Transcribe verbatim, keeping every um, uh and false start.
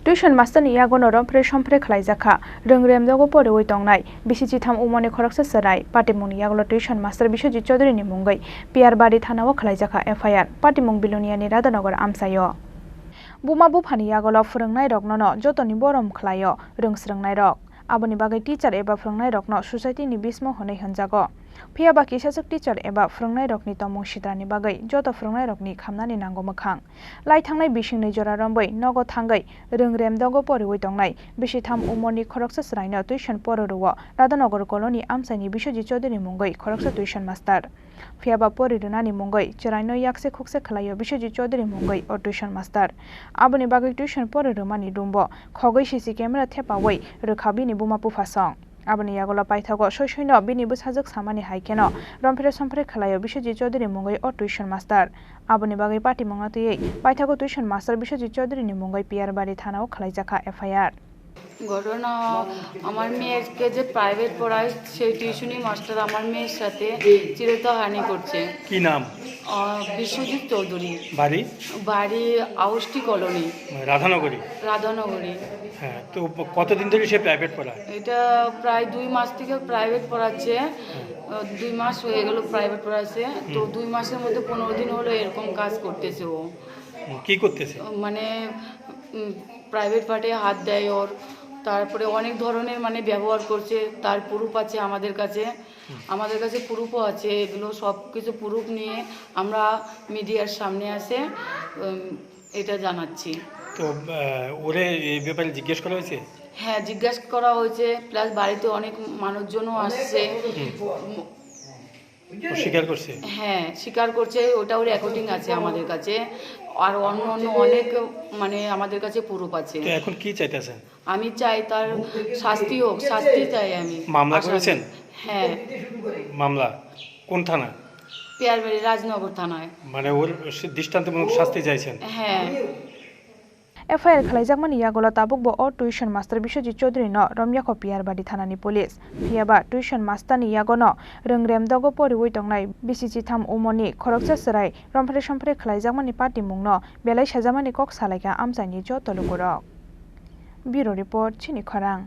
Tuition master ni yago no romphre somphre khwlaijakha, rwngrem dogo poriwi tongnai bisi chitham umorni khoroksa chwrai. Patimungni yagulo tuition master Biswajit Chaudhary ni mungwi Piyarbari thana o khwlaijakha F I R. Patimung Bilonia ni Radhanagar amchaio. Buma buphani yagulo phwrwngnai rokno no jotoni borom khwlaio rwng swrwngnai rok. Aboni bagwi teacher eba phwrwngnai rokno society ni bismo hwnwi hwnjago. Phiya ba kisachwk teacher eba phwrwngnairokni tongmung sitrani bagwi joto phwrwngnairokni khamnani nango mwkhang. Lai thangnai bisingni jora rombwi nogo thangwi rwngrem dogo poriwi tongnai bisi tham umorni khoroksa chwraino tuition poro rwo Radhanagar colony amchaini Biswajit Chaudhary mungwi khoroksa tuition master. Phiya ba pori rwnani mungwi chwraino yakse khukse khwlaio Biswajit Chaudhary mungwi o tuition master. Aboni bagwi tuition pori rwmani roombo khogwi C C camera thepawi rwkha bini buma buphasong. Aboni yagulo paithago soi soino bini bwsajwk samani hai kheno romphre somphre khwlaio Biswajit Chaudhary mungwi o tuition master. Aboni bagwi patimungno twiwi paithago tuition master Biswajit Chaudhary ni mungwi Piyarbari thana o khwlaijakha F I R. ঘটনা, আমার মেয়েকে যে প্রাইভেট পড়ায়, সেই টিউশনি মাস্টার আমার মেয়ের সাথে চিরতহানি করছে। কি নাম? আহ, বিশ্বজিৎ চৌধুরী। বাড়ি? বাড়ি আউষ্টি কলোনি। রাধানগরী? রাধানগরী। হ্যাঁ, তো কতদিন ধরে সে প্রাইভেট পড়ায়? এটা প্রায় দুই মাস থেকে প্রাইভেট পড়াচ্ছে। আহ, দুই মাস হয়ে গেল প্রাইভেট পড়াচ্ছে। তো হুম। দুই মাসের মধ্যে পনেরো দিন হলো এরকম কাজ করতেছে ও। হুম, কি করতেছে? মানে, উম, প্রাইভেট পার্টে হাত দেয় ওর, তারপরে অনেক ধরনের, মানে, ব্যবহার করছে। তার প্রুফ আছে আমাদের কাছে, হুম। আমাদের কাছে প্রুফও আছে। এগুলো সব কিছু প্রুফ নিয়ে আমরা মিডিয়ার সামনে আসে, উম, এটা জানাচ্ছি। তো, আহ, ওরে এই ব্যাপারে জিজ্ঞেস করা হয়েছে? হ্যাঁ, জিজ্ঞেস করা হয়েছে, প্লাস বাড়িতে অনেক মানুষজনও আসছে। হুম। উম, ও স্বীকার করছে? হ্যাঁ, স্বীকার করছে, ওটাও রেকর্ডিং আছে আমাদের কাছে। আর অন্য অন্য অনেক, মানে, আমাদের কাছে প্রুফ আছে। তো এখন কি চাইতেছেন? আমি চাই তার শাস্তি হোক, শাস্তি চাই আমি। মামলা আসামি। করেছেন? হ্যাঁ। মামলা কোন থানা? পিয়ারবাড়ি রাজনগর থানায়। মানে ওর সে দৃষ্টান্তমূলক শাস্তি চাইছেন? হ্যাঁ। F I R khwlaijakmani yagulo tabukbo o tuition master Biswajit Chaudhary no romyakho Piyarbari thanani police. Phiya ba tuition master ni yagono rwngrem dogo poriwi tongnai bisi chitham umorni khoroksa chwrai romphre somphre khwlaijakmani patimungno belai sajamani kok salaikha amchaini joto lukurok. Bureau Report, Chini Khorang.